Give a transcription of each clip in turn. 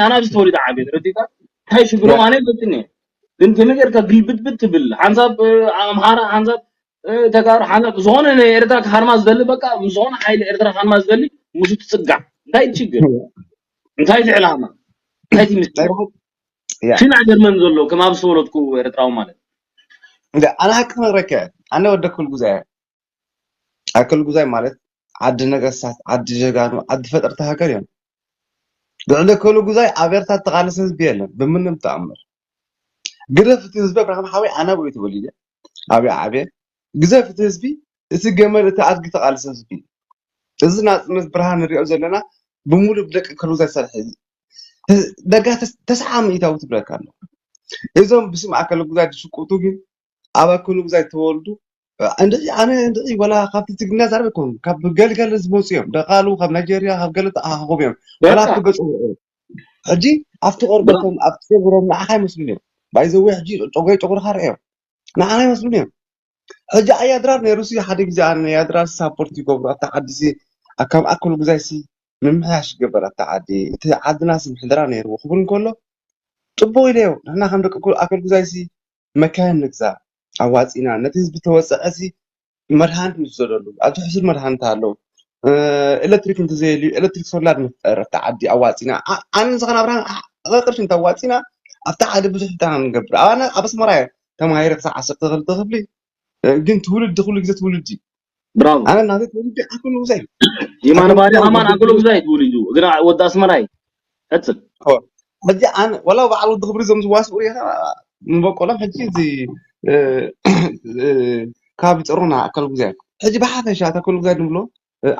ኣነ ኣብዚ ተወሊደ ዓብየ ተረዲእካ እንታይ ሽግሮም ኣነ ይፈልጥኒ እየ። ግን ከመይ ጌርካ ግልብጥብጥ ትብል ሓንሳብ ኣምሓራ ሓንሳብ ተጋሩ ሓንሳብ ዝኾነ ናይ ኤርትራ ክሃርማ ዝደሊ በቃ ምስ ዝኾነ ሓይሊ ኤርትራ ክሃርማ ዝደሊ ምስኡ ትጽጋዕ እንታይ ትሽግር እንታይ ትዕላማ እንታይ ትምስል ሽና ጀርመን ዘሎ ከም ኣብ ዝተወለድኩ ኤርትራዊ ማለት ኣነ ሓቂ ክነግረካ ኣነ ወደ ክልጉዛ እየ ኣክል ጉዛይ ማለት ዓዲ ነገስታት ዓዲ ጀጋኑ ዓዲ ፈጠርቲ ሃገር እዮም ልዕሊ ክሉ ጉዛይ ኣብ ኤርትራ ተቃለሰ ህዝቢ የለን ብምንም ተኣምር ግደፍ እቲ ህዝቢ ኣብርሃም ሓወይ ኣነ ብኡ ተወሊደ ኣብየ ዓብየ ግዘፍ እቲ ህዝቢ እቲ ገመል እቲ ኣድጊ ተቃለሰ ህዝቢ እዚ ናፅነት ብርሃን ንሪኦ ዘለና ብሙሉእ ብደቂ ክሉ ጉዛይ ዝሰርሐ እዩ ደጋ ተስዓ ሚእታዊ ትብለካ ኣሎ እዞም ብስም ኣከለ ጉዛይ ዝሽቁጡ ግን ኣብ ኣከለ ጉዛይ ተወልዱ እንድዒ ኣነ እንድዒ ወላ ካብቲ ትግርኛ ዛረብ ኣይኮኑ ካብ ገልገል ዝመፁ እዮም ደቃሉ ካብ ናይጀርያ ካብ ገለ ተኣኻኸቡ እዮም ወላ ኣብቲ ገፁ ሕጂ ኣብቲ ቆርበቶም ኣብቲ ፀጉሮም ንዓኻ ይመስሉን እዮም ባይዘወ ሕጂ ጨጉሪ ጨጉርኻ ርአዮም ንዓኻ ይመስሉን እዮም ሕጂ ኣያድራር ነይሩሲ ሓደ ግዜ ኣነ ኣያድራር ሳፖርት ይገብሩ ኣብቲ ዓዲሲ ካብ ኣከሉ ግዛይሲ ምምሕያሽ ይገበር ኣብቲ ዓዲ እቲ ዓድናሲ ምሕደራ ነይርዎ ክብል እንከሎ ፅቡቅ ኢለዮ ንሕና ከም ደቂ ኣከሉ ግዛይሲ መካይን ንግዛእ ኣዋፂና ነቲ ህዝቢ ተወፀዐ ሲ መድሃኒት ንውሰደሉ ኣብዚ ሕሱር መድሃኒት ኣሎ ኤሌክትሪክ እንተዘየልዩ ኤሌክትሪክ ሶላር ንፍጠር ኣብቲ ዓዲ ኣዋፂና ኣነ ንስኻን ኣብርሃም ቅርሺ እንተዋፂና ኣብቲ ዓዲ ብዙሕ ፍታና ንገብር ኣነ ኣብ ኣስመራ እየ ተማሂረ ክሳብ ዓሰርተ ክልተ ክፍሊ ግን ትውልዲ ኩሉ ግዜ ትውልዲ ብራቮ ኣነ ናተይ ትውልዲ ኣክሉ ግዛይ ዲማ ነባሪ ኣማን ኣክሉ ግዛይ ትውልዱ ግና ወዲ ኣስመራ እዩ ቀፅል ሕጂ ኣነ ወላ በዓል ወዲ ክብሪ ዞም ዝዋስኡ ሪኢኻ ንበቆሎም ሕጂ እዚ ካብ ይፀሩና ኣካል ጉዛይ ሕጂ ብሓፈሻ ኣካል ጉዛይ ንብሎ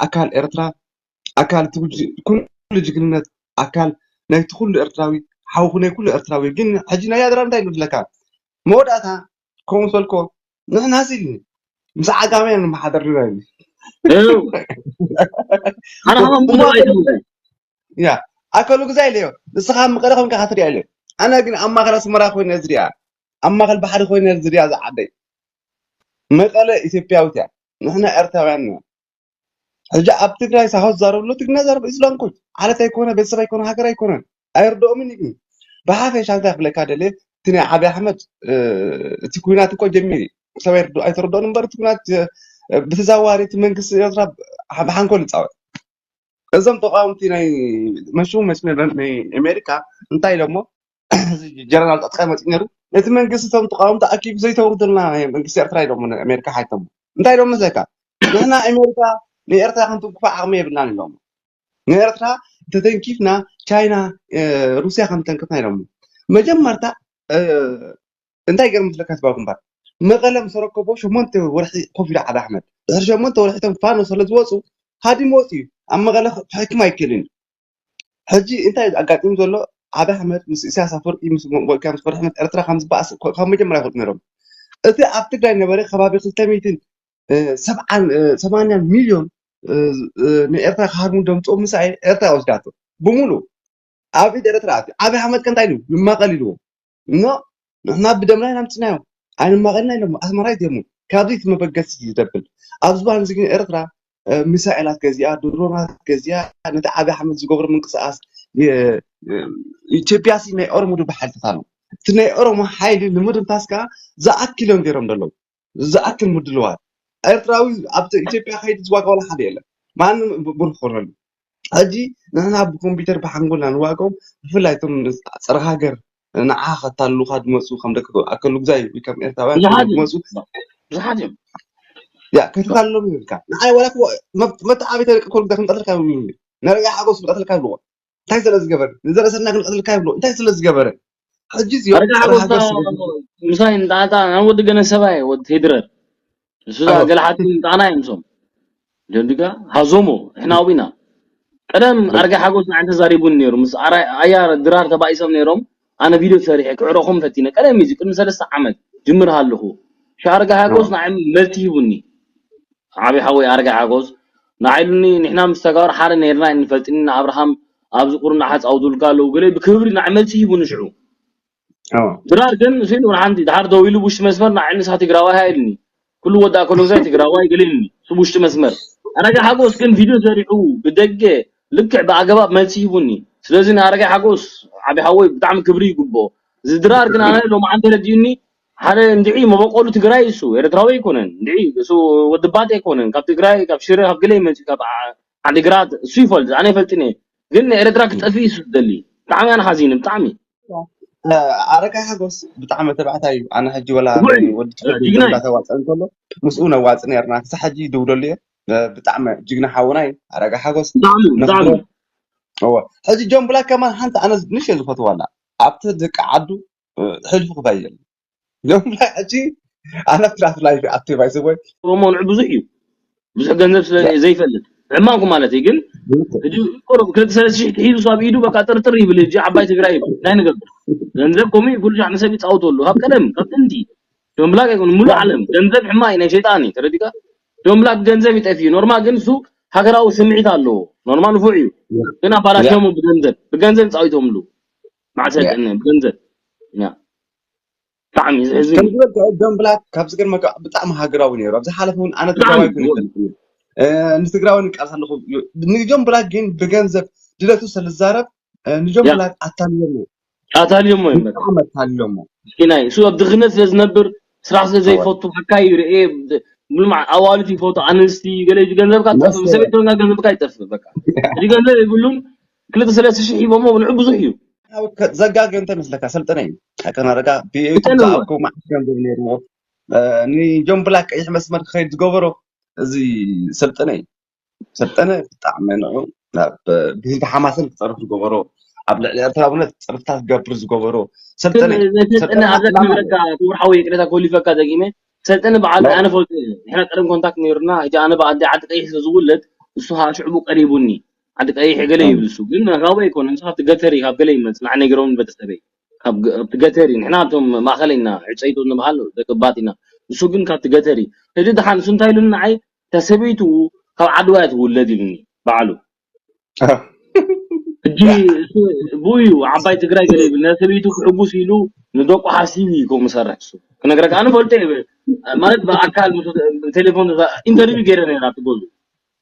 ኣካል ኤርትራ ኣካል ኩሉ ጅግንነት ኣካል ናይቲ ኩሉ ኤርትራዊ ሓውኹ ናይ ኩሉ ኤርትራዊ ግን ሕጂ ናይ ኣድራ እንታይ ንብለካ መወዳእታ ከምኡ ሰልኮ ንሕና ሲልኒ ምስ ዓጋመ ንመሓደር ንበል ኣነ ከማን ብዙሕ ኣይትብለ ያ ኣከሉ ግዛ ኢለዮ ንስኻ መቐለ ኮንካ ክትሪኣ ኢለዮ ኣነ ግን ኣብ ማእከል ኣስመራ ኮይነ ዝሪኣ ኣብ ማእከል ባሕሪ ኮይነ ዝሪኣ ዝዓደይ መቐለ ኢትዮጵያዊት እያ ንሕና ኤርትራውያን ኢና ሕጂ ኣብ ትግራይ ሳሆት ዛረብሎ ትግርኛ ዛረብ is language ዓለት ኣይኮነ ቤተሰብ ኣይኮነ ሃገር ኣይኮነን ኣይርድኦምን እዩ ብሓፈሻ እንታይ ክብለካ ደልየ እቲ ናይ ዓብዪ ኣሕመድ እቲ ኩናት እኮ ጀሚሩ ሰብ ኣይርድኦ ኣይተረድኦን እምበር እቲ ኩናት ብተዛዋሪ እቲ መንግስቲ ኤርትራ ብሓንኮል ይፃወት እዞም ተቃወምቲ ናይ መሽሙ መሽመ ናይ ኣሜሪካ እንታይ ኢሎሞ ጀነራል ጣጥቃ መፂ ነሩ ነቲ መንግስቲ እቶም ተቃወምቲ ኣኪቡ ዘይተውርድልና መንግስቲ ኤርትራ ኢሎሞ ኣሜሪካ ሓይቶም እንታይ ኢሎም መስለካ ንሕና ኣሜሪካ ንኤርትራ ክንትንክፋ ዓቕሚ የብልናን ኢሎም ንኤርትራ ተተንኪፍና ቻይና ሩስያ ከም ተንክፍና ኢሎም መጀመርታ እንታይ ገርም ዝለካ ስባ ግንባር መቐለ ምስ ረከቦ ሸሞንተ ወርሒ ኮፍ ኢሉ ዓቢ ኣሕመድ ድሕሪ ሸሞንተ ወርሒ እቶም ፋኖ ስለ ዝወፁ ሃዲም ወፂ እዩ ኣብ መቐለ ክሕክም ኣይክእልን እዩ ሕጂ እንታይ ኣጋጢሙ ዘሎ ዓቢ ኣሕመድ ምስ ኢሳያስ ኣፈወርቂ ምስ ወልካ ምስ ወርሒ ኤርትራ ከም ዝበኣስ ካብ መጀመርያ ይፈልጡ ነይሮም እቲ ኣብ ትግራይ ነበረ ከባቢ ክልተ ሚእትን ሰብዓን ሰማንያን ሚልዮን ንኤርትራ ክሃርሙ ደምፅኦም ምሳኤ ኤርትራ ወስዳቶ ብሙሉ ኣብ ኢድ ኤርትራ ኣትዩ ዓብዪ ኣሕመድ ከ እንታይ ኢሉ ንማቐል ኢልዎ እኖ ንሕና ብደምና ኢና ኣምፅናዮም ኣይንማቐልና ኢሎም ኣስመራ ይትየሙ ካብዚ እቲ መበገሲ እዩ ዘብል ኣብዚ ባን እዚ ግን ኤርትራ ሚሳኤላት ገዚኣ ድሮናት ገዚኣ ነቲ ዓብዪ ኣሕመድ ዝገብሮ ምንቅስቃስ ኢትዮጵያ ሲ ናይ ኦሮሞ ድበ ሓይልታት ኣሎ እቲ ናይ ኦሮሞ ሓይሊ ንምድምሳስ ከዓ ዝኣክል እዮም ገይሮም ዘለዉ ዝኣክል ምድልዋት ኤርትራዊ ኣብ ኢትዮጵያ ከይዲ ዝዋጋ ዋላ ሓደ የለን ማንም ብሩክ ኮነሉ ሕጂ ንሕና ብኮምፒውተር ብሓንጎልና ንዋግኦም ብፍላይ እቶም ፀረ ሃገር ንዓ ከታልሉካ ዝመፁ ከም ደቂ ኣከሉ ግዛይ ወይ ከም ኤርትራውያን ዝሓት ዝመፁ ብዙሓት እዮም ያ ከተታልሎም ይብልካ ንዓይ ዋላ መተዓቢተ ደቂ ኣከሉ ግዛይ ክንቀትልካ ይብሉ ነረጋ ሓጎስ ክንቀትልካ ይብልዎ እንታይ ስለ ዝገበረ ንዘረሰና ክንቀትልካ ይብልዎ እንታይ ስለ ዝገበረ ሕጂ እዚኦም ኣረጋ ሓጎስ ምሳይ ንጣዕታ ናብ ወዲ ገነ ሰባይ ወዲ ሄድረር ንሱ ገለ ሓቲ ንጣዕና እዮም ሶም ጀንዲጋ ሃዞሞ ንሕና ኣዊና ቀደም ኣረጋ ሓጎስ ንዓይ ተዛሪቡኒ ነይሩ ምስ ኣያ ድራር ተባኢሶም ነይሮም ኣነ ቪድዮ ሰሪሐ ክዕረኹም ፈቲነ ቀደም እዩ ቅድሚ ሰለስተ ዓመት ጅምር ሃለኹ ሻ ኣረጋ ሓጎስ ንዓይ መልቲ ሂቡኒ ዓብዪ ሓወይ ኣረጋ ሓጎስ ንዓይ ኢሉኒ ንሕና ምስ ተጋሩ ሓደ ነይርና ንፈልጥኒ ንኣብርሃም ኣብዚ ቁሩብ ንዓኻ ፃውቱልካ ኣለዉ ገለ ብክብሪ ንዓይ መልሲ ሂቡኒ ሽዑ ድራር ግን ሲሉ ሓንቲ ድሓር ደው ኢሉ ውሽጢ መስመር ንዓይ ንስኻ ትግራዋይ ሃ ኢልኒ ኩሉ ወዲ ኣከለጉዛይ ትግራዋይ ገለ ኢልኒ ስብ ውሽጢ መስመር ኣረጋ ሓጎስ ግን ቪድዮ ሰሪሑ ብደገ ልክዕ ብኣገባብ መልሲ ሂቡኒ ስለዚ ንኣረጋይ ሓጎስ ዓቢ ሓወይ ብጣዕሚ ክብሪ ይግብኦ። እዚ ድራር ግን ኣነ ሎምዓንቲ ተረዲኡኒ። ሓደ እንድዒ መበቆሉ ትግራይ እሱ ኤርትራዊ ኣይኮነን። እንድዒ እሱ ወዲ ባጤ ኣይኮነን። ካብ ትግራይ ካብ ሽረ ካብ ገለ ይመጽእ ካብ ዓ- ዓዲግራት እሱ ይፈልጥ ኣነ ይፈልጥን እየ። ግን ንኤርትራ ክትጠፍእ እዩ ዝደሊ። ብጣዕሚ ኣነ ሓዚነ ብጣዕሚ። ኣረጋይ ሓጎስ ብጣዕሚ ተባዕታይ እዩ። ኣነ ሕጂ ወላ ውዕል ወዲ ትፈቱ ጅግና እዩ። እንዳተዋፀ እንከሎ ምስኡ ነዋፅን ነርና ክሳብ ሕጂ ይድውለሉ እየ። ብጣዕሚ ጅግና ሓውና እዩ ኣረጋይ ሓጎስ። ብጣዕሚ ብጣዕሚ ነኽብሮ እወ ሕጂ ጆን ብላክ ከማን ሓንቲ ኣነ ንሽ ዝፈትዋ ኣላ ኣብቲ ደቂ ዓዱ ሕልፉ ክባይ የለ ጆን ብላክ ሕጂ ኣነ ትራፍ ላይፍ ኣቲ ባይዘወይ ኦሞ ንዑ ብዙሕ እዩ። ብዙሕ ገንዘብ ስለ ዘይፈልጥ ሕማንኩ ማለት እዩ። ግን ሕጂ ቁሩብ ክልተ ሰለስተ ሽሕ ሒዙ ኣብ ኢዱ በቃ ጥርጥር ይብል። ሕጂ ዓባይ ትግራይ እዩ ናይ ንገብር ገንዘብ ከምኡ እዩ። ኩሉ ሻዕ ንሰብ ይፃወተሉ ካብ ቀደም ካብ ጥንቲ ጆን ብላክ ኣይኮን ሙሉ ዓለም ገንዘብ ሕማ እዩ ናይ ሸይጣን እዩ ተረዲካ። ጆን ብላክ ገንዘብ ይጠፊ ኖርማል ግን እሱ ሃገራዊ ስምዒት ኣለዎ። ኖርማል ንፉዕ እዩ ግን ኣባላሸሙ ብገንዘብ ብገንዘብ ፃዊቶምሉ ማዕሰል ብገንዘብ ያ ብጣዕሚ እዩ ዘሕዝን እዩ። ከምዝበልከ ጆን ብላክ ካብ ዝገርመካ ብጣዕሚ ሃገራዊ ነይሩ ኣብ ዝሓለፈ እውን ኣነ ትግራዋይ ኮነ ይፈልጥ ንትግራዊ ንቃልስ ኣለኹ ንጆን ብላክ ግን ብገንዘብ ድለቱ ስለዝዛረብ ንጆን ብላክ ኣታልዮሞ ኣታልዮሞ እዮም በቃ ብጣዕሚ ኣታልዮሞ ምስኪናይ እሱ ኣብ ድኽነት ስለ ዝነብር ስራሕ ስለ ዘይፈቱ ሓካይ ርኤ ምሉማ ኣዋልድ ይፈቱ ኣንስቲ ገለ ገንዘብካ ትጠፍእ ሰበይት ተወንካ ገንዘብካ ይጠፍእ በቃ እዚ ገንዘብ የብሉን ክልተ ሰለስተ ሽሕ ሂቦሞ ንዑ ብዙሕ እዩ ዘጋገ እንታይ መስለካ ሰልጠነ እዩ ኣከናረጋ ብኤቱ ዝኣኮ ማዕስ ገንዘብ ነይርዎ ንጆን ብላክ ቀይሕ መስመር ክኸይድ ዝገበሮ እዚ ሰልጠነ እዩ ሰልጠነ ብጣዕሚ ንዑ ናብ ብህዝቢ ሓማስን ክፀርፍ ዝገበሮ ኣብ ልዕሊ ኤርትራ እውን ፀርፍታት ክገብር ዝገበሮ ሰልጠነ ሰልጠነ ኣብዛ ክነግረካ ክቡር ሓወይ ይቅሬታ ኮሊፈካ ደጊመ ሰልጠነ በዓል ኣነ ፈልጦ ንሕና ቀደም ኮንታክት ነይሩና ሕጂ ኣነ ብኣደ ዓዲ ቀይሕ ስለ ዝውለድ እሱ ከዓ ሽዕቡ ቀሪቡኒ ዓዲ ቀይሕ ገለ ይብል እሱ ግን ካብኡ ኣይኮነ ንሱ ካብቲ ገተር እዩ ካብ ገለ ይመፅእ ንዓ ነጊሮም ቤተሰበይ ካብቲ ገተር እዩ ንሕና ኣብቶም ማእኸለይ ኢና ዕፀይቶ ንበሃል ደቂ ባት ኢና እሱ ግን ካብቲ ገተር እዩ ሕጂ ደሓን እሱ እንታይ ኢሉኒ ንዓይ እታ ሰበይቱ ካብ ዓድዋ እያ ትውለድ ኢሉኒ በዓሉ ሕጂ እሱ ብኡ እዩ ዓባይ ትግራይ ገለ ይብል ነሰበይቱ ክሕጉስ ኢሉ ንደቁ ሓሲቡ እዩ ከምኡ ዝሰርሕ እሱ ክነግረካ ኣነ ፈልጦ እየ ማለት ብኣካል ምስ ቴሌፎን ኢንተርቪው ገይረ ነይራ ኣብቲ ገዝኡ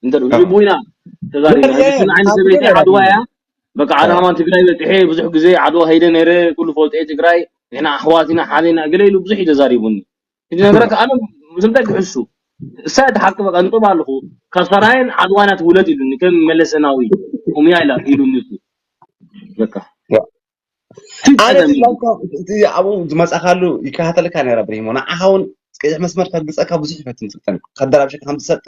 ኢንተርቪው ልቡ ኢና ተዛሪብና ሕጂ እሱ ንዓይ ንሰበይተይ ዓድዋ እያ በቃ ዓዳማ ትግራይ በፂሐ ብዙሕ ግዜ ዓድዋ ከይደ ነይረ ኩሉ ፈልጦ እየ ትግራይ ንሕና ኣሕዋት ኢና ሓደ ኢና ገለ ኢሉ ብዙሕ እዩ ተዛሪቡኒ ሕጂ ነገራት ኣነ ምስ እንታይ ክሕሱ እሳ እቲ ሓቂ በቃ ንጡብ ኣለኹ ካብ ሰራየን ዓድዋና ትውለድ ኢሉኒ ከም መለሰናዊ ኡምያ ኢላ ኢሉኒ እሱ በቃ ኣነ እቲ ኣብኡ ዝመፃኻሉ ይከታተልካ ነረ ብሪሞ ንዓኻ እውን ቀይሕ መስመር ከግፀካ ብዙሕ ይፈትን ስልጠን ከደራብሸካ ከም ዝሰጥ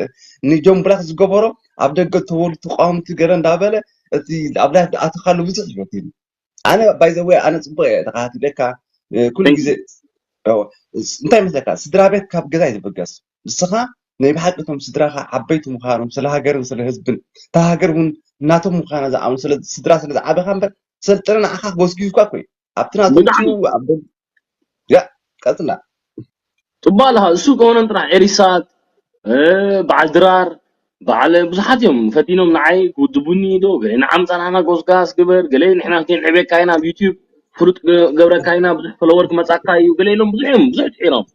ንጆን ብላክ ዝገበሮ ኣብ ደገ ተወሉ ተቃወምቲ ገለ እንዳበለ እቲ ኣብ ላይፍ ዝኣተካሉ ብዙሕ ይፈትን ኣነ ባይዘወይ ኣነ ፅቡቅ እየ ተካታቲለካ ኩሉ ግዜ እንታይ መስለካ ስድራ ቤት ካብ ገዛ ይትበገስ ንስኻ ናይ ብሓቂ እቶም ስድራኻ ዓበይቲ ምዃኖም ስለ ሃገርን ስለ ህዝብን እታ ሃገር እውን ናቶም ምዃና ዝኣምኑ ስድራ ስለ ዝዓበኻ እምበር ሰልጠነ ንዓኻ ጎስጊዝኳ እኮ እዩ ኣብቲ ናቶም ያ ቀፅላ ፅቡቅ ኣለካ እሱ ከሆነን ጥራሕ ኤሪሳት በዓል ድራር በዓል ብዙሓት እዮም ፈቲኖም ንዓይ ክውድቡኒ ዶ ንዓም ፃናና ጎስጋስ ግበር ገለ ንሕና ክንዕቤካ ኢና ኣብ ዩቲብ ፍሉጥ ገብረካ ኢና ብዙሕ ፎሎወር ክመፃካ እዩ ገለ ኢሎም ብዙሕ እዮም ብዙሕ ትሒሮም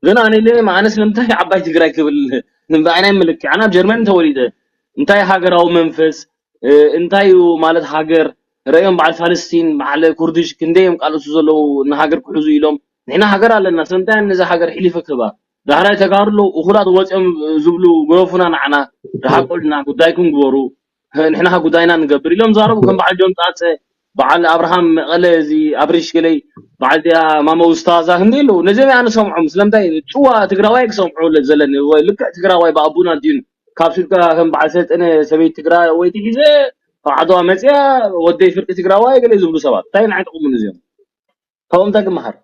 ግን ኣነ ኢለ ኣነ ስለምንታይ ዓባይ ትግራይ ክብል ንበዓይና ይምልክ ኣነ ኣብ ጀርመን ተወሊደ እንታይ ሃገራዊ መንፈስ እንታይ እዩ ማለት ሃገር ረእዮም በዓል ፋለስቲን በዓል ኩርድሽ ክንደይ እዮም ቃልሱ ዘለዉ ንሃገር ክሕዙ ኢሎም ንሕና ሃገር ኣለና ስለምንታይ ነዛ ሃገር ሒሊፈ ክህባ ዳሕራይ ተጋሩ ኣለዉ እኹላት ወፂኦም ዝብሉ ግረፉና ንዓና ርሓቁልና ጉዳይኩም ግበሩ ንሕና ጉዳይና ንገብር ኢሎም ዛረቡ ከም በዓል ጆን ፃፀ በዓል ኣብርሃም መቐለ እዚ ኣብሪሽ ገለይ በዓል ዚኣ ማመ ውስታዛ ክንደይ ኣለዉ ነዚኦም ኣነ ሰምዖም ስለምንታይ ጭዋ ትግራዋይ ክሰምዖ ዘለኒ ወይ ልክዕ ትግራዋይ ብኣቡና ድዩን ካብ ስልካ ከም በዓል ሰልጠነ ሰበይቲ ትግራወይቲ ሒዘ ካብ ዓድዋ መፅያ ወደይ ፍርቂ ትግራዋይ ገለ ዝብሉ ሰባት እንታይ ንዓይ ጠቕሙኒ እዚኦም ካብኦም እንታይ ክመሃር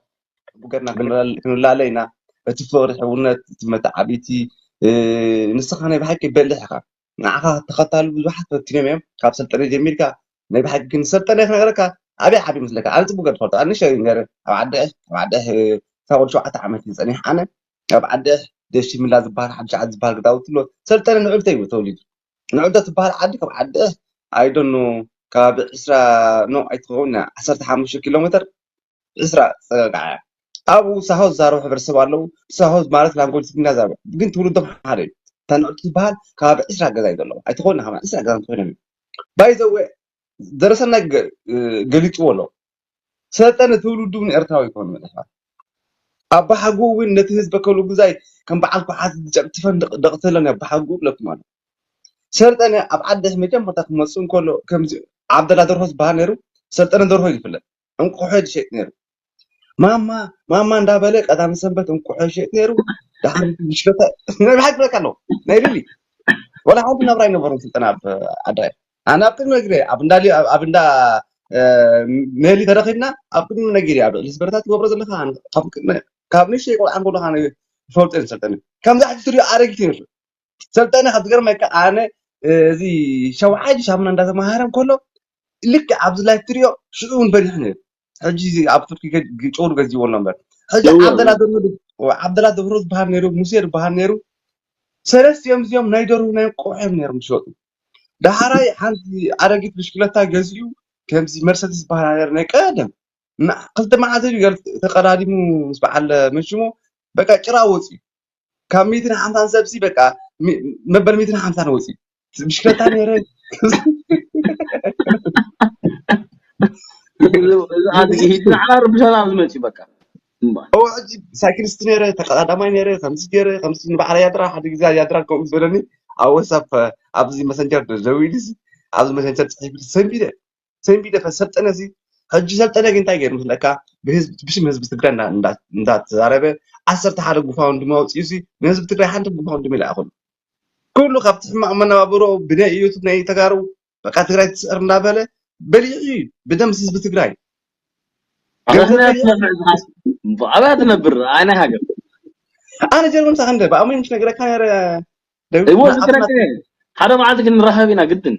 ቡገርና ክንላለ ኢና እቲ ፍቅሪ ሕውነት እቲ መተዓቢቲ ንስኻ ናይ ብሓቂ በሊሕ ኢኻ ንዓኻ ተኸታሉ ብዙሓት ፈቲኖም እዮም ካብ ሰልጠነ ጀሚርካ ናይ ብሓቂ ግን ሰልጠነ ክነግረካ ኣበይ ዓቢ መስለካ ኣነ ፅቡቅ ገር ትፈልጦ ኣነ ሸ ገር ኣብ ዓዲ ዕሕ ኣብ ዓዲ ዕሕ ካብ ወዲ ሸውዓተ ዓመት እዩ ፀኒሕ ኣነ ኣብ ዓዲ ዕሕ ደሺ ምላ ዝበሃል ሓድሽ ዓዲ ዝበሃል ገዛውቲ ኣሎ ሰልጠነ ንዑልተ እዩ ተወሊዱ ንዑልተ ትበሃል ዓዲ ካብ ዓዲ ዕሕ ኣይዶኖ ከባቢ ዕስራ ኖ ኣይትኸውን ዓሰርተ ሓሙሽተ ኪሎ ሜትር ዕስራ ፀጋጋዓ ኣብኡ ሳሆ ዝዛረቡ ሕብረተሰብ ኣለዉ ሳሆ ማለት ላንጎጅ ትግርኛ ዛረቡ ግን ትውልዶም ሓደ እዩ እታ ንዑልቲ ዝበሃል ከባቢ ዕስራ ገዛ እዩ ዘለዎ ኣይትኸውን ካብ ዕስራ ገዛ ትኾይኖም እዩ ባይዘወ ደረሰናይ ገ- ገሊፅዎ ኣሎ። ሰልጠነ ትውልዱ እውን ኤርትራዊ ይኮኑ መለፋ ኣባሓጉ እውን ነቲ ህዝበ ከሉ ግዛይ ከም በዓል ኩሓት ዝጨፍጭፈን ደቕ- ደቕተለን ኣባሓጉ ብለኩም ኣሎ። ሰልጠነ ኣብ ዓዲ መጀመርታ ክመፅእ እንከሎ ከምዚ ዓብደላ ደርሆ ዝበሃል ነይሩ። ሰልጠነ ደርሆ ይፍለጥ። እንቁሖ ይሸጥ ነይሩ። ማማ ማማ እንዳበለ ቀዳሚ ሰንበት እንቁሖ ይሸጥ ነይሩ። ደሓር ምሽከታ ናይ ብሓቂ በቃ ኣሎ ናይ ሪሊ ወላ ሓንቲ ናብራ ኣይነበሮም። ስልጠና ኣብ ዓዳይ ኣነ ኣብ ቅድሚ ነጊረ ኣብ እንዳ ሊ- ኣብ እንዳ እ፣ ሜሊ ተረኺብና ኣብ ቅድሚ ነጊረ ኣብ ልስበረታት ትገብሮ ዘለካ ኣነ ካብ ቅድሚ ካብ ንሽተይ ቆልዓ እንከለካ ኣነ ይፈልጦ እየ ሰልጠነ ከምዛ ሕጂ ትሪኦ ኣረጊት ይመስል። ሰልጠነ ካብ ዝገርመካ ኣነ እዚ ሸውዓይ ሻምና እንዳተማሃረ እንከሎ ልክዕ ኣብዚ ላይፍ ትሪኦ ሽዑ እውን በሊሑ ነይሩ። ሕጂ ኣብ ቱርኪ ጨውሩ ገዚዎ ኣሎ እምበር ሕጂ ዓብደላ ደብሩ ዓብደላ ደብሩ ዝበሃል ነይሩ፣ ሙሴ ዝበሃል ነይሩ። ሰለስቲኦም እዚኦም ናይ ደርሁ ናይ ቆሖም ነይሮም ዝሸጡ። ዳሓራይ ሓንቲ ኣረጊት ብሽክለታ ገዚኡ ከምዚ መርሰዲስ ዝበሃል ነይሩ ናይ ቀደም ክልተ መዓልቲ ድዩ ተቀዳዲሙ ምስ በዓል መሽሞ በቃ ጭራ ወፂኡ ካብ ሚእትን ሓምሳን ሰብሲ በቃ መበል ሚእትን ሓምሳን ወፂኡ ብሽክለታ ነይረ ርብሻና ዝመፅእ በቃ እወ ሕጂ ሳይክሊስት ነይረ ተቀዳዳማይ ነይረ ከምዚ ገይረ ከምዚ ንባዕላ ያድራ ሓደ ግዜ ያድራ ከምኡ ዝበለኒ ኣብ ወሳፕ ኣብዚ መሰንጀር ደዊሉ ኣብዚ መሰንጀር ፅሒፍ ሰንቢደ ሰንቢደ ፈሰልጠነ ሲ ሕጂ ሰልጠነ ግን እንታይ ገይሩ መስለካ ብህዝቢ ብሽም ህዝቢ ትግራይ እንዳ- እንዳ- እንዳተዛረበ ዓሰርተ ሓደ ጉፋውንድሚ ኣውፅኡ ሲ ንህዝቢ ትግራይ ሓንቲ ጉፋውንድሚ ይለኣኸሉ ኩሉ ካብቲ ሕማቅ መነባብሮ ብናይ ዩቱብ ናይ ተጋሩ በቃ ትግራይ ትስዕር እንዳበለ በሊዑ እዩ ብደምስ ህዝቢ ትግራይ ኣበህና ትነብር ዝሓስ ኣበያ ትነብር ኣይናይ ሃገር ኣነ ጀርመን ሳኸ እንደ ብኣሙይ ምሽ ነግረካ ነረ እዎ ዝትረከ ሓደ መዓልቲ ክንራኸብ ኢና ግድን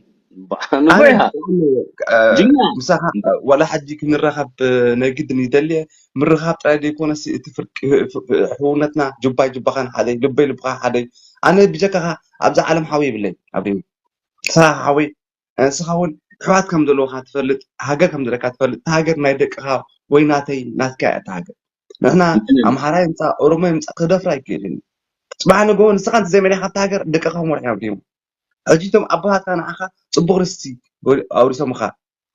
ንጎይሃ ጅግና ምሳኻ ወላ ሕጂ ክንራኸብ ናይ ግድን ይደልየ ምርኻብ ጥራይ ዘይኮነስ እቲ ፍርቂ ህውነትና ጅባይ ጅባኻን ሓደይ ልበይ ልብኻ ሓደይ ኣነ ብጀካኻ ኣብዛ ዓለም ሓወይ ይብለይ ኣብ ንስኻ ሓወይ ንስኻ እውን ኣሕዋት ከም ዘለውኻ ትፈልጥ ሃገር ከም ዘለካ ትፈልጥ እታ ሃገር ናይ ደቅኻ ወይ ናተይ ናትካ እያ እታ ሃገር ንሕና ኣምሓራ ይምፃእ ኦሮሞ ይምፃእ ክደፍራ ኣይክእልን እዩ ፅባሕ ንግሆ ንስኻ እንተዘይመሊኻ ኣብታ ሃገር ደቅኻ ክመርሑ እዮም ድዮም ሕጂ እቶም ኣቦታትካ ንዓኻ ፅቡቅ ርስቲ ኣውሪሶምኻ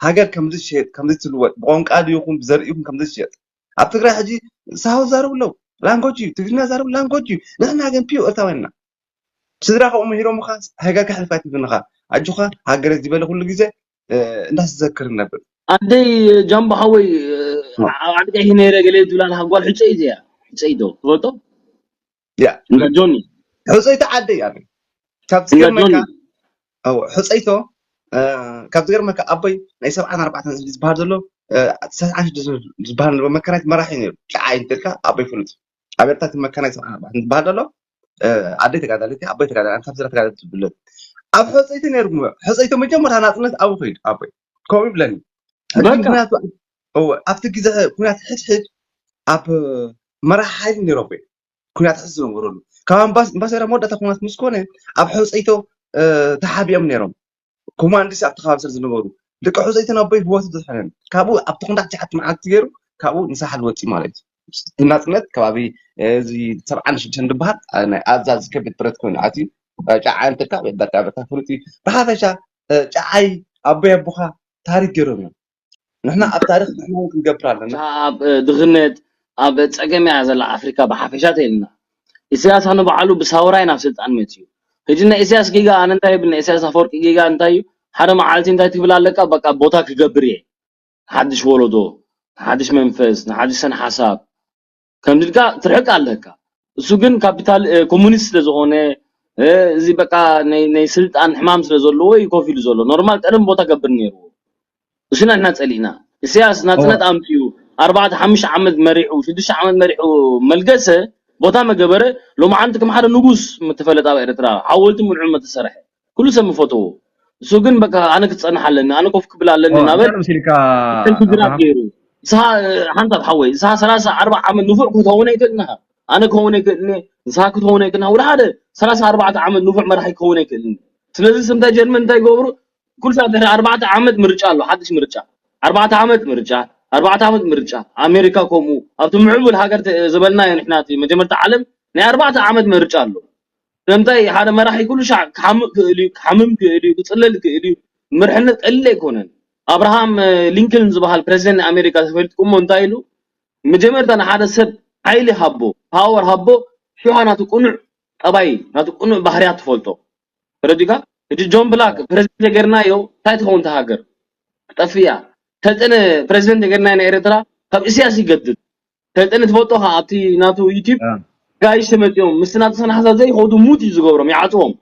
ሃገር ከምዚ ትሸየጥ ከምዚ ትልወጥ ብቋንቋ ድይኹም ብዘርእኹም ከምዚ ትሸየጥ ኣብ ትግራይ ሕጂ ሳሆ ዛረቡ ኣለዉ ላንጎጅ እዩ ትግርኛ ዛረቡ ላንጎጅ እዩ ንሕና ግን ፒዩ ኤርትራውያን ኢና ስድራ ከምኡ ምሂሮምኻ ሃገር ከሕልፍ ኣይትብልንኻ ኣጆኻ ሃገረ ዝበለ ኩሉ ግዜ እንዳተዘክር ነብር ኣደይ ጃምቦ ሓወይ ኣብ ዓዲ ቀይሕ ነይረ ገለ ትብላ ኣለኻ ጓል ሕፀይ እዚኣ ሕፀይ ዶ ትፈልጦ ያ እንዳ ጆኒ ሕፀይቶ ዓደይ ኣነ ካብ እንዳ ጆኒ ዝገርመካ ሕፀይቶ ካብ ዝገርመካ ኣቦይ ናይ ሰብዓን ኣርባዕተን ዝበሃል ዘሎ ሰብዓን ሽዱሽተ ዝበሃል መከናይት መራሒ ነይሩ ጨዓ ኢንተልካ ኣቦይ ፍሉጥ ኣብ ኤርትራ መከናይት ሰብዓን ኣርባዕተን ዝበሃል ዘሎ ኣደይ ተጋዳሊት ኣቦይ ተጋዳሊ ኣንታ ስለ ተጋዳሊት ትብለት ኣብ ሕፀይቲ ነይሩ ሕፀይቶ መጀመርታ ናፅነት ኣብኡ ከይዱ ኣቦይ ከምኡ ይብለኒ ሕጂ በቃ ምክንያቱ እወ ኣብቲ ግዜ ኩናት ሕድሕድ ኣብ መራሒ ሓይሊ ነይሮም እዮም ኩናት ሕዚ ዝነበረሉ ካብ ኣምባስ- ኣምባሳደር መወዳእታ ኩናት ምስ ኮነ ኣብ ሕፀይቶ ተሓቢኦም ነይሮም ኮማንዲስ ኣብቲ ከባቢ ስለ ዝነበሩ ደቂ ሕፀይቶ ኣቦይ ህይወቱ ዘድሐነን ካብኡ ኣብቲ ኩናት ትሽዓተ መዓልቲ ገይሩ ካብኡ ንሳሕል ወፂኡ ማለት እዩ ናፅነት ከባቢ እዚ ሰብዓን ሽዱሽተን ዝበሃል ናይ ኣዛዚ ከቢድ ብረት ኮይኑ ኣትዩ ጫዓ እንትካ በቃ በቃ ፍሉጥ እዩ ብሓፈሻ ጫዓይ ኣቦይ ኣቦኻ ታሪክ ገይሮም እዮም ንሕና ኣብ ታሪክ ንሕና እውን ክንገብር ኣለና ኣብ ድኽነት ኣብ ፀገም እያ ዘላ ኣፍሪካ ብሓፈሻ ተይልና ኢሳያስ ንባዕሉ ብሳውራይ ናብ ስልጣን መፅዩ ሕጂ ናይ ኢሳያስ ጌጋ ኣነ እንታይ ይብል ናይ ኢሳያስ ኣፈወርቂ ጌጋ እንታይ እዩ ሓደ መዓልቲ እንታይ ትብል ኣለካ በቃ ቦታ ክገብር እየ ሓድሽ ወለዶ ንሓድሽ መንፈስ ንሓድሽ ሰን ሓሳብ ከምዚ ኢልካ ትርሕቅ ኣለካ እሱ ግን ካፒታል ኮሙኒስት ስለዝኾነ እዚ በቃ ናይ ስልጣን ሕማም ስለዘለዎ እዩ ኮፍ ኢሉ ዘሎ ኖርማል ቀደም ቦታ ገብር ነይርዎ እሱ ንሕና ፀሊእና ኢሳያስ ናፅነት ኣምፅኡ ኣርባዕተ ሓሙሽተ ዓመት መሪሑ ሽዱሽተ ዓመት መሪሑ መልገሰ ቦታ መገበረ ሎማዓንቲ ከም ሓደ ንጉስ ምተፈለጠ ኣብ ኤርትራ ሓወልቲ ምንዑ መተሰርሐ ኩሉ ሰብ ምፈተዎ እሱ ግን በቃ ኣነ ክፀንሕ ኣለኒ ኣነ ኮፍ ክብል ኣለኒ እናበል መሲልካ ሕልፊ ግራት ገይሩ ንስኻ ሓንሳብ ሓወይ ንስኻ ሰላሳ ኣርባዓ ዓመት ንፉዕ ክትኸውን ኣይክእልን ኢኻ ኣነ ክኸውን ኣይክእልን ንስኻ ክትኸውን ኣይክእልን ወላ ሓደ ሰላሳ ኣርባዕተ ዓመት ንፉዕ መራሒ ክኸውን ኣይክእልን ስለዚ ስምታይ ጀርመን እንታይ ይገብሩ ኩሉ ሰዓት ድሕሪ ኣርባዕተ ዓመት ምርጫ ኣሎ ሓድሽ ምርጫ ኣርባዕተ ዓመት ምርጫ ኣርባዕተ ዓመት ምርጫ ኣሜሪካ ከምኡ ኣብቲ ምዕቡል ሃገር ዝበልናዮ ንሕና መጀመርታ ዓለም ናይ ኣርባዕተ ዓመት ምርጫ ኣሎ ስለምንታይ ሓደ መራሒ ኩሉ ሻዕ ክሓምቕ ክእል እዩ ክሓምም ክእል እዩ ክፅለል ክእል እዩ መርሕነት ቀሊል ኣይኮነን ኣብርሃም ሊንከን ዝበሃል ፕረዚደንት ኣሜሪካ ተፈሊጥኩሞ እንታይ ኢሉ? መጀመርታ ንሓደ ሰብ ሓይሊ ሃቦ፣ ፓወር ሃቦ፣ ሽሓ ናቱ ቅኑዕ ጠባይ፣ ናቱ ቅኑዕ ባህርያት ትፈልጦ። ተረዲካ? ሕጂ ጆን ብላክ ፕረዚደንት ተገርናዮ እንታይ ትኸውን እታ ሃገር? ክጠፍያ። ሰልጠነ ፕረዚደንት ተገርናዮ ናይ ኤርትራ ካብ እስያስ ይገድድ። ሰልጠነ ትፈልጦ ከ ኣብቲ ናቱ ዩቲብ ጋይሽ ተመፂኦም ምስቲ ናቱ ሰናሕዛ ዘይኸዱ ሙት እዩ ዝገብሮም፣ ይዓፅዎም።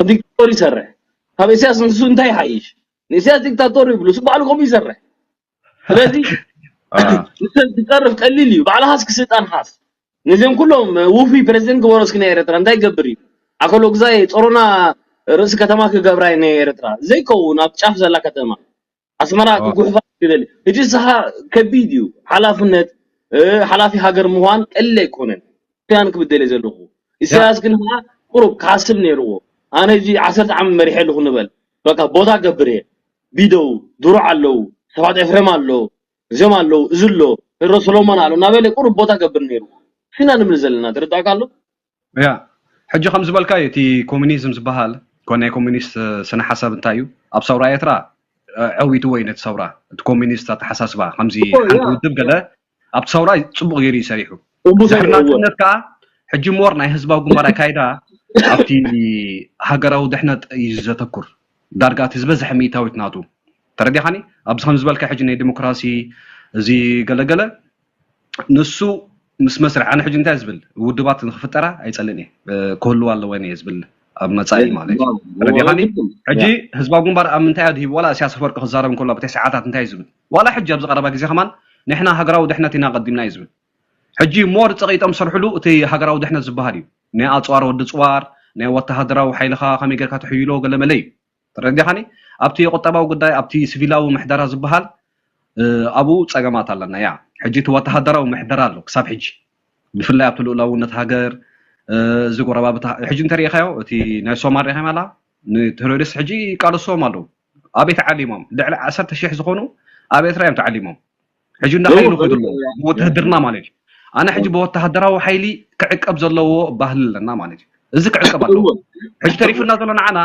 ዲክታቶር ይሰርሕ። ካብ እስያስ ንሱ እንታይ ይሓይሽ? ንእስያስ ዲክታቶር ይብሉ፣ እሱ ባዕሉ ከምኡ ይሰርሕ። ስለዚ ንሰብ ትፀርፍ ቀሊል እዩ። ባዕልኻስ ክስልጣን ሓስ። ነዚኦም ኩሎም ውፉይ ፕረዚደንት ግበሮ እስኪ ናይ ኤርትራ እንታይ ይገብር እዩ? ኣከሎ ግዛይ ጾሮና ርእሲ ከተማ ክገብራ እዩ ናይ ኤርትራ። ዘይከውን ኣብ ጫፍ ዘላ ከተማ ኣስመራ ክጉሕፋ ይደሊ። ሕጂ ንስኻ ከቢድ እዩ ሓላፍነት፣ ሓላፊ ሃገር ምዃን ቀሊል ኣይኮነን። ያን ክብል ደልየ ዘለኹ። ኢሳያስ ግን ከዓ ቁሩብ ክሓስብ ነይርዎ። ኣነ እዚ ዓሰርተ ዓመት መሪሐ ኣለኹ ንበል። በቃ ቦታ ገብር እየ። ቢደው፣ ድሩዕ ኣለዉ፣ ሰባት ኤፍሬም ኣሎ፣ እዚኦም ኣለዉ፣ እዚ ኣሎ፣ ቴድሮስ ሰሎሞን ኣሎ እናበለ ቁሩብ ቦታ ገብር ነይርዎ። ሽና ንብል ዘለና፣ ተረዳእካ ኣሎ? ያ ሕጂ ከም ዝበልካ እዩ እቲ ኮሚኒዝም ዝበሃል ኮ ናይ ኮሚኒስት ስነ ሓሳብ እንታይ እዩ ኣብ ሰውራ ኤርትራ ኣዕዊትዎ እዩ ነቲ ሰውራ እቲ ኮሚኒስት ኣተሓሳስባ ከምዚ ሓንቲ ውድብ ገለ ኣብቲ ሰውራ ፅቡቅ ገይሩ እዩ ሰሪሑ ድሕሪ ናፅነት ከዓ ሕጂ ሞር ናይ ህዝባዊ ግንባር ኣካይዳ ኣብቲ ሃገራዊ ድሕነት እዩ ዘተኩር ዳርጋ እቲ ዝበዝሐ ሚእታዊት ናቱ ተረዲኻኒ ኣብዚ ከም ዝበልካ ሕጂ ናይ ዲሞክራሲ እዚ ገለገለ ንሱ ምስ መስርሕ ኣነ ሕጂ እንታይ ዝብል ውድባት ንክፍጠራ ኣይፀልእን እየ ክህልዋ ኣለወን እየ ዝብል ኣብ መፃኢ ማለት እዩ ተረዲኻኒ ሕጂ ህዝባዊ ግንባር ኣብ ምንታይ ኣድሂቡ ዋላ እስያስ ኣፈወርቂ ክዛረብ እንከሎ ኣብ ተስዓታት እንታይ ዝብል ዋላ ሕጂ ኣብዚ ቀረባ ግዜ ከማን ንሕና ሃገራዊ ድሕነት ኢና ቀዲምና እዩ ዝብል ሕጂ ሞር ፀቂጦም ዝሰርሕሉ እቲ ሃገራዊ ድሕነት ዝበሃል እዩ ናይ ኣፅዋር ወዲ ፅዋር ናይ ወተሃደራዊ ሓይልኻ ከመይ ጌርካ ትሕይሎ ገለመለ እዩ ተረዲኻኒ ኣብቲ ቁጠባዊ ጉዳይ ኣብቲ ሲቪላዊ ምሕደራ ዝበሃል ኣብኡ ፀገማት ኣለና ያ ሕጂ እቲ ወተሃደራዊ ምሕደራ ኣሎ ክሳብ ሕጂ ብፍላይ ኣብቲ ልኡላውነት ሃገር እዚ ጎረባብታ ሕጂ እንተሪኢኻዮ እቲ ናይ ሶማል ሪኢኻ ማላ ንቴሮሪስት ሕጂ ይቃለስዎም ኣለዉ ኣበይ ተዓሊሞም ልዕሊ ዓሰርተ ሽሕ ዝኾኑ ኣብ ኤርትራ እዮም ተዓሊሞም ሕጂ እንዳኸይኑ ከይዱ ኣለዉ ብውትህድርና ማለት እዩ ኣነ ሕጂ ብወተሃደራዊ ሓይሊ ክዕቀብ ዘለዎ ባህሊ ኣለና ማለት እዩ እዚ ክዕቀብ ኣለዎ ሕጂ ተሪፉና ዘሎ ንዓና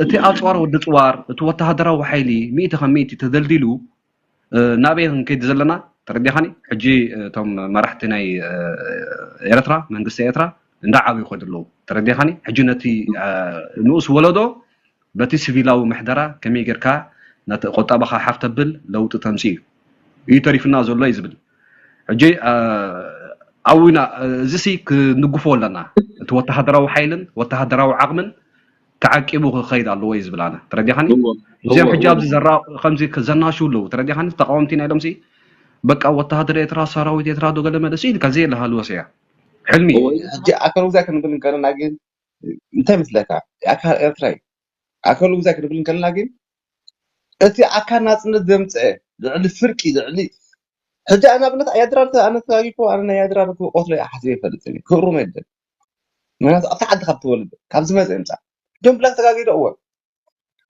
እቲ ኣፅዋር ወዲ ፅዋር እቲ ወተሃደራዊ ሓይሊ ሚእቲ ካብ ሚእቲ ተደልዲሉ ናበይ ክንከይድ ዘለና ተረዲኻኒ ሕጂ እቶም መራሕቲ ናይ ኤርትራ መንግስቲ ኤርትራ እንዳ ዓብዩ ይኸዱ ኣለዉ ተረዲኻኒ ሕጂ ነቲ ንኡስ ወለዶ በቲ ሲቪላዊ ምሕደራ ከመይ ጌርካ ነቲ ቆጠባኻ ሓፍ ተብል ለውጢ ተምፅእ እዩ እዩ ተሪፉና ዘሎ እዩ ዝብል ሕጂ ዓዊና እዚሲ ክንጉፎ ኣለና እቲ ወተሃደራዊ ሓይልን ወተሃደራዊ ዓቕምን ተዓቂቡ ክኸይድ ኣለዎ እዩ ዝብል ኣነ ተረዲኻኒ እዚኦም ሕጂ ኣብዚ ዘራ ከምዚ ዘናሹ ኣለዉ ተረዲኻኒ ተቃወምቲ ናይ ሎምሲ በቃ ወተሃደር ኤርትራ ሰራዊት ኤርትራ ዶ ገለ መለሲ ኢልካ ዘየለ ሃልወስ እያ ሕልሚ ሕጂ ኣካል ውግዛይ ክንብል እንከለና ግን እንታይ መስለካ ኣካል ኤርትራ እዩ ኣካል ውግዛይ ክንብል እንከለና ግን እቲ ኣካል ናፅነት ዘምፀአ ልዕሊ ፍርቂ ልዕሊ ሕጂ ኣነ ኣብነት ኣያድራር ኣነ ተጋጊኮ ኣነ ናይ ኣያድራር ክቆትሎ እየ ሓስበ ይፈልጥ እየ ክእሩም የለን ምክንያቱ ኣብቲ ዓዲ ካብ ትወልድ ካብ ዝመፀ ይምፃእ ጆን ብላክ ተጋጊዶ እወ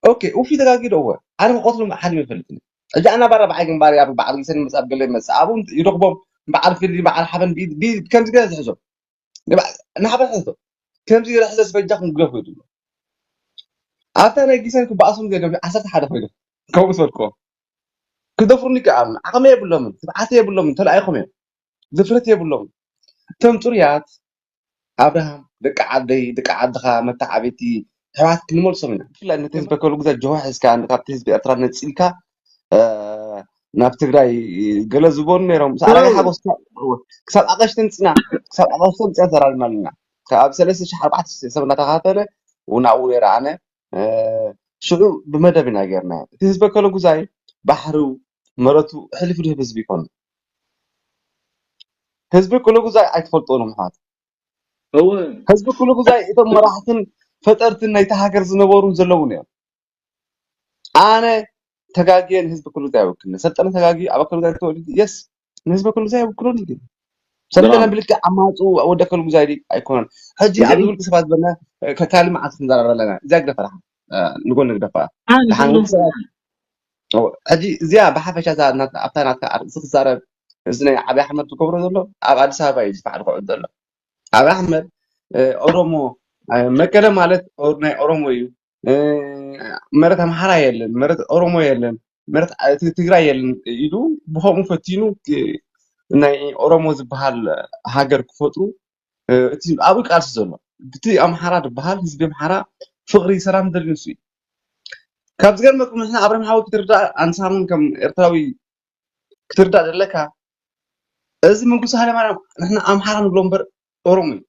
ኦኬ ኡፊ ተጋጊዶ እወ ኣነ ክቆትሎ ሓስበ ይፈልጥ እየ ሕጂ ኣነ ባራ ብዓይ ግንባር ኣብ በዓል ጊሰን ይመፅእ ኣብ ገለ ይመፅእ ኣብኡ ይረኽቦም በዓል ፊልዲ በዓል ሓበን ብኢድ ብኢድ ከምዚ ገለ ዝሕዞም ንሓበን ሕዞ ከምዚ ገለ ሕዘ ዝፈጃ ክንግደፎ ይድሎ ኣብታ ናይ ጊሰን ክበኣሶም ዘይደም ዓሰርተ ሓደ ኮይኖም ከምኡ ዝበልክዎ ክደፍሩኒ ይከኣሉ ዓቕሚ የብሎምን ትብዓት የብሎምን ተላኢኹም እዮም ድፍረት የብሎምን እቶም ፅሩያት ኣብርሃም ደቂ ዓደይ ደቂ ዓድኻ መተዓብይቲ ኣሕዋት ክንመልሶም ኢና ብፍላይ ነቲ ህዝቢ ከሉግዛ ጅሆ ሒዝካ ካብቲ ህዝቢ ኤርትራ ነፂልካ ናብ ትግራይ ገለ ዝበሉ ነይሮም ሰኣላይ ሓጎስ ክሳብ ኣቐሽተን ፅና ክሳብ ኣቐሽተን ፅና ተራርና ኣለና ካብ ሰለስተ ሽሕ ኣርባዕተ ሽሕ ሰብ እናተኻፈለ ናብኡ ነይረ ኣነ ሽዑ ብመደብ ኢና ጌርና እቲ ህዝቢ ከሉጉዛይ ባሕሩ መረቱ ሕልፍ ድህብ ህዝቢ ይኮኑ ህዝቢ ከሉጉዛይ ኣይትፈልጥዎ ምሓት ህዝቢ ከሉጉዛይ እቶም መራሕትን ፈጠርትን ናይቲ ሃገር ዝነበሩን ዘለውን እዮም ኣነ ተጋግየ ንህዝቢ ክሉግዛይ ኣይውክልን ሰልጠነ ተጋግዩ ኣብ ኣከሉግዛይ ተወሊዱ የስ ንህዝቢ ክሉግዛይ ኣይውክሎን እዩ ሰልጠነ ብልክዕ ኣማፅኡ ወዲ ኣከሉግዛይ ድዩ ኣይኮነን ሕጂ ኣብዚ ውልቂ ሰባት ዝበልና ካልእ መዓልቲ ክንዘራረብ ኣለና እዚኣ ግደፈ ደሓን ንጎኒ ግደፋ ደሓን ውልቂ ሰባት ሕጂ እዚኣ ብሓፈሻ እዛ ኣብታ ናትካ ኣርእስቲ ክዛረብ እዚ ናይ ዓብዪ ኣሕመድ ዝገብሮ ዘሎ ኣብ ኣዲስ ኣበባ እዩ ዝፋዕል ክዕል ዘሎ ዓብዪ ኣሕመድ ኦሮሞ መቀለ ማለት ናይ ኦሮሞ እዩ መሬት ኣምሓራ የለን፣ መሬት ኦሮሞ የለን፣ መሬት ት- ትግራይ የለን ኢሉ ብኸምኡ ፈቲኑ ክ- ናይ ኦሮሞ ዝበሃል ሃገር ክፈጥሩ እ፣ እቲ ኣብኡ ቃልሲ ዘሎ እቲ ኣምሓራ ዝበሃል ህዝቢ ኣምሓራ ፍቕሪ ሰላም ደልዩ ንሱ እዩ። ካብ ዝገርመኩም ንሕና ኣብርሃም ሓወ ክትርዳእ ኣንሳሙን ከም ኤርትራዊ ክትርዳእ ዘለካ እዚ መንግስቱ ሃይለማርያም ንሕና ኣምሓራ ንብሎ እምበር ኦሮሞ እዩ።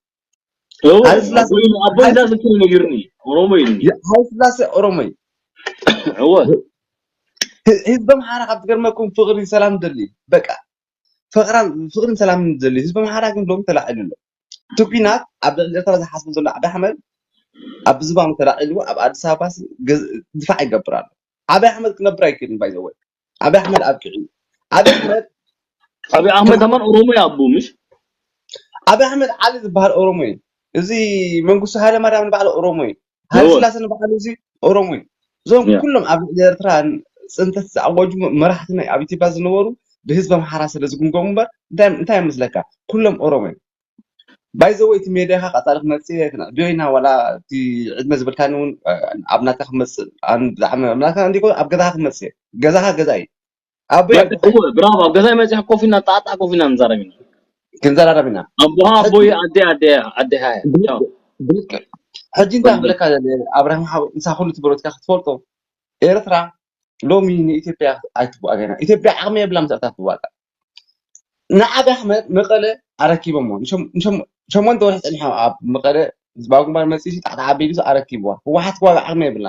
እዎ፣ ሃይለ ስላሴ ኣቦይ ኣቦይ እዛ ስልኪ ነጊርኒ ኦሮሞ ኢልኒ። ሃይለ ስላሴ ኦሮሞ እዩ። እዎ፣ ህዝቢ ኣምሓራ ካብ ዝገርመኩም ፍቕሪ ሰላም ደሊ በቃ ፍቕራን ፍቕርን ሰላምን ደሊ ህዝቢ ኣምሓራ ግን ሎም ተላዒሉ ኣሎ። እቲ ኲናት ኣብ ልዕሊ ኤርትራ ዝሓስቡ ዘሎ ዓብዪ ኣሕመድ ኣብ ዝባኑ ተላዒሉ ኣብ ኣዲስ ኣበባ ሲ- ገዝ- ድፋዕ ይገብር ኣሎ። ዓብዪ ኣሕመድ ክነብር ኣይክእልን ባይዘወይ ዓብዪ ኣሕመድ ኣብቂዑ እዩ። ዓብዪ ኣሕመድ ኣብይ ኣሕመድ ኣማን ኦሮሞ እዩ ኣቦ ምሽ ዓብዪ ኣሕመድ ዓሊ ዝበሃል ኦሮሞ እዩ። እዚ መንግስቱ ሃይለማርያም ንባዕሉ ኦሮሞ እዩ። ሃይለ እወ። ስላሴ ንባዕሉ እዚ ኦሮሞ እዩ። እዞም ያ። ኩሎም ኣብ ልዕሊ ኤርትራ ፅንተት ዝኣወጁ መራሕቲ ናይ ኣብ ኢትዮጵያ ዝነበሩ ብህዝቢ ኣምሓራ ስለ ዝግምገሙ እምበር እንታይ እንታይ ይመስለካ? ኩሎም ኦሮሞ እዮም። ባይዘወይ እቲ ሜድያኻ ቀፃሊ ክመፅእ የክና ዶይና ዋላ እቲ ዕድመ ዝበልካኒ እውን ኣብ ናትካ ክመፅእ ኣን- ብዛዕባ ኣብ ናትካ እንዲኮ ኣብ ገዛኻ ክመፅእ እየ። ገዛኻ ገዛ እዩ። ኣቦይ ኣቦኻ እወ ብራቮ ኣብ ገዛይ መፅሕ ኮፍ ኢና ጣጣ ኮፍ ኢና ንዛረብ ኢና ክንዘራረብ ኢና። ኣቦሃ ኣቦይ ኣደ ኣደ ኣደ ሃያ ቻው ብልክዕ። ሕጂ እንታይ ክብለካ ደለ ኣብርሃም ሓወ ንሳ ኩሉ እቲ ብረትካ ክትፈልጦ ኤርትራ ሎሚ ንኢትዮጵያ ኣይትዋጋና ኢትዮጵያ ዓቕሚ የብላ ምስኣታ ትዋጋ ንዓብ ኣሕመድ መቐለ ኣረኪቦሞ ንሸም- ንሸም- ሸሞንተ ወርሒ ፀኒሖም ኣብ መቐለ ህዝባዊ ግንባር መፂኡ ጣዕጣዕ ኣቢሉ ኣረኪብዋ ህወሓት ክዋጋ ዓቕሚ የብላ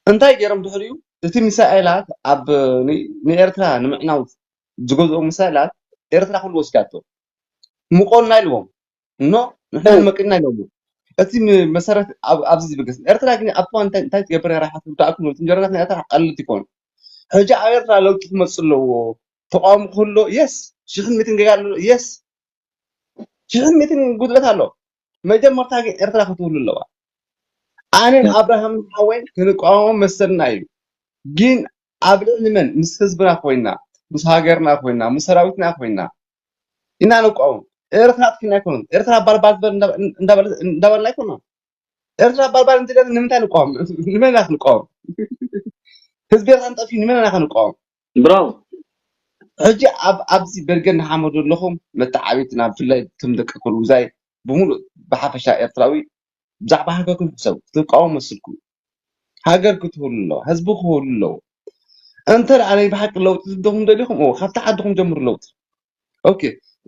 እንታይ ገይሮም ድሕሪኡ እቲ ሚሳኤላት ኣብ ን- ንኤርትራ ንምዕናው ዝገዝኦ ሚሳኤላት ኤርትራ ኩሉ ወሲዳቶ ምቆና ኢልዎም እኖ ንሕና ንመቅና ኢሎም እቲ ም- መሰረት ኣብ- ኣብዚ ዝብገስ ኤርትራ ግን ኣብቲ እዋን እንታይ እንታይ ትገብር ነራ ሓፍ ዳእኩም እንጀራና ናይ ኤርትራ ቀልልቲ ይኮኑ ሕጂ ኣብ ኤርትራ ለውጢ ክመፅእ ኣለዎ ተቃውሞ ክህሎ የስ ሽሕን ሚትን ገጋ ኣሎ የስ ሽሕን ሚትን ጉድለት ኣሎ መጀመርታ ግን ኤርትራ ክትህሉ ኣለዋ ኣነን ኣብርሃም ሓወይን ክንቃወሞ መሰልና እዩ ግን ኣብ ልዕሊ መን ምስ ህዝብና ኮይና ምስ ሃገርና ኮይና ምስ ሰራዊትና ኮይና ኢና ንቃወም ኤርትራ ኣጥፊና ኣይኮነን ኤርትራ ባልባል ትበል እንዳበልና ኣይኮና ኤርትራ ባልባል እንት ንምንታይ ንቃወም ንመን ኢና ክንቃወም ህዝቢ ኤርትራ ንጠፊ ንመን ኢና ክንቃወም ብራው ሕጂ ኣብ ኣብዚ በርገ እናሓመዱ ኣለኹም መተዓቢትና ብፍላይ እቶም ደቂ ኮልጉዛይ ብምሉእ ብሓፈሻ ኤርትራዊ ብዛዕባ ሃገርኩም ሕሰቡ ክትቃወሙ መስልኩም ሃገር ክትህሉ ኣለዋ ህዝቢ ክህሉ ኣለዎ እንተ ደኣ ናይ ብሓቂ ለውጢ ትደኹም ደሊኹም እዎ ካብቲ ዓድኹም ጀምሩ ለውጢ ኦኬ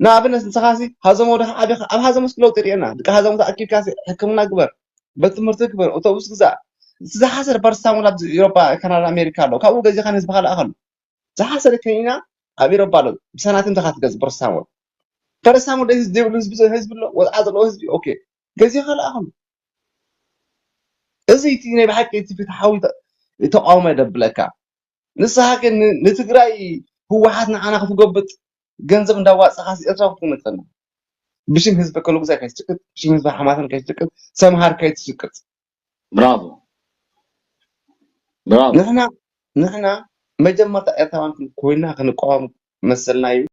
ንኣብነት ንስኻሲ ሃዘሞ ወደኻ ዓቢኻ ኣብ ሃዘሞ እስኪ ለውጢ ርኤና ደቂ ሃዘሞ ተኣኪብካሲ ሕክምና ግበር ቤት ትምህርቲ ግበር ኣውቶቡስ ግዛእ እቲ ዝሓሰረ ፓራስታሞል ኣብዚ ኤሮፓ ካናዳ ኣሜሪካ ኣሎ ካብኡ ገዚኻ ንህዝብኻ ለኣኸሉ ዝሓሰረ ከኒና ኣብ ኤሮፓ ኣሎ ብሳናቲም ዲኻ ትገዝ ፓራስታሞል ፓራስታሞል ዘይብሉ ህዝቢ ህዝቢ ኣሎ ወድዓ ዘለዎ ህዝቢ ኦኬ ገዚኻ ለኣኸሉ እዚ እቲ ናይ ብሓቂ እቲ ፍትሓዊ ተቃውሞ የደብለካ ንስኻ ግን ንትግራይ ህወሓት ንዓና ክትጎብጥ ገንዘብ እንዳዋፀኻስ ኤርትራ ክትመፀና ብሽም ህዝቢ ከሎጉዛይ ከይትሽቅጥ ብሽም ህዝቢ ሓማሰን ከይትሽቅጥ ሰምሃር ከይትሽቅጥ ብራቮ ብራቮ ንሕና ንሕና መጀመርታ ኤርትራውያን ኮይና ክንቃወም መሰልና እዩ